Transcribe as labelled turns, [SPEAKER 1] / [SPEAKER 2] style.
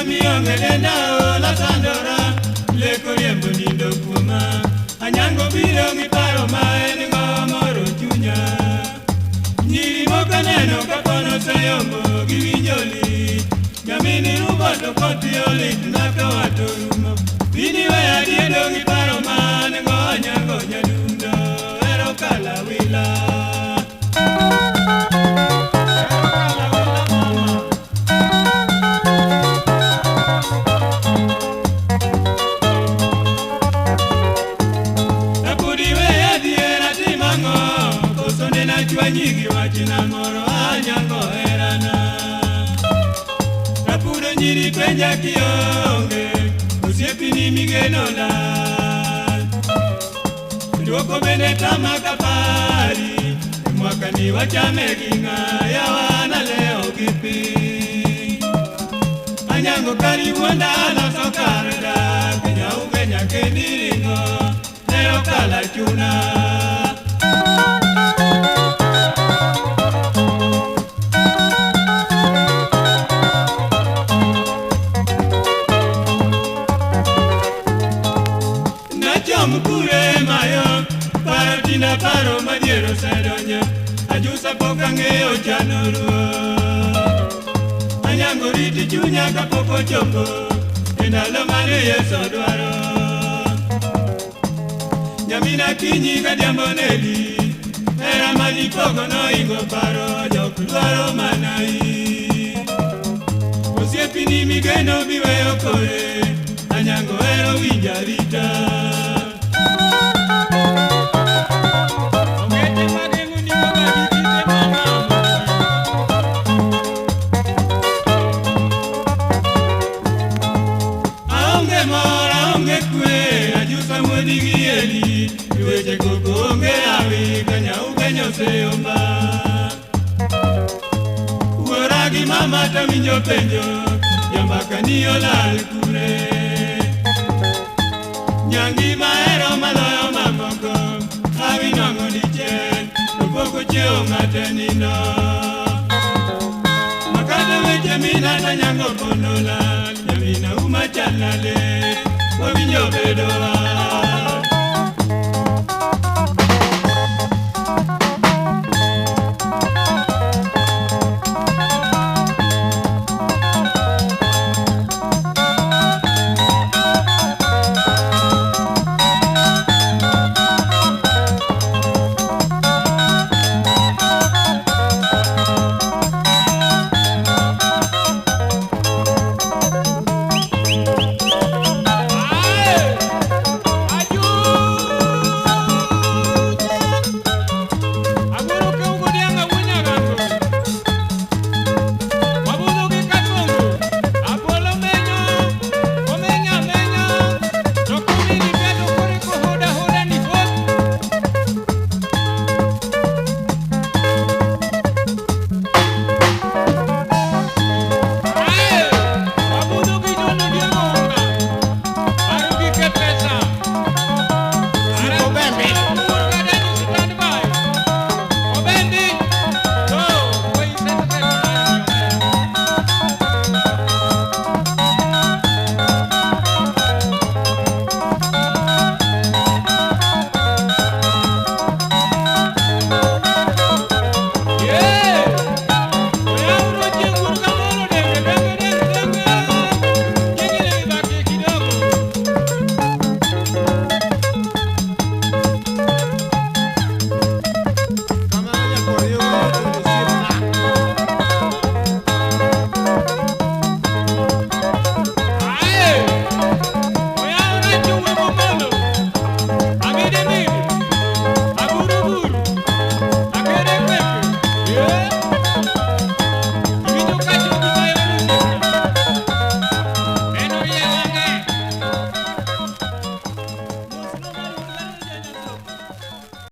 [SPEAKER 1] Mionge denda ola sandora, leko riembo nindo kuoma. Anyango biro gi paro ma en go moro chunya. Nyiri moko neno kapono oseyombo giwinjo lit. Nyamini rubo to kotiyo lit naka wato rumo. Bini weya diedo gi paro ma an go Anyango nyadundo. Ero kalawila. Ero kalawila mama. Kapodi weya adiera tim ang'o? Koso nena chwanyi gi wachna moro Anyango herana. Rapudo nyiri penja kionge, osiepini migeno lal. Duoko bende tama kapari, e mwaka ni wachame gi ng'a, yawa nalewo gi piny. Anyango kari wuonda loso kar dak, nyauge nyakendi ringo, ero kalachuna. Nachom kure mayo, paro tinda paro madier osedonjo, ajusa pok ang'eyo chano ruo. Anyango riti chunya kapok ochopo, e ndalo mane Yesu dwaro. Nyamina kinyi gadhiambo neli, hera manipogo noingo paro, jok dwaro mana in. Osiepini migeno biweyo kore, Anyango hero winjo arita.
[SPEAKER 2] Ong'ete mageng'o nimo ga gi kite mama.
[SPEAKER 1] Aonge mor, aonge kwe, ajusa wuodi gi eli, weche koko onge hawi, ka nyauge oseyomba. Wuora gi mama to winjo penjo, jambaka ni olal kure. Nyangi mahero maloyo mamoko, hawi nwang'o dichiel, to pok ochiewo ng'ate nindo. Makata weche mina to nyango pondo lal, nyamina uma chal nade, wawinjo bedowa.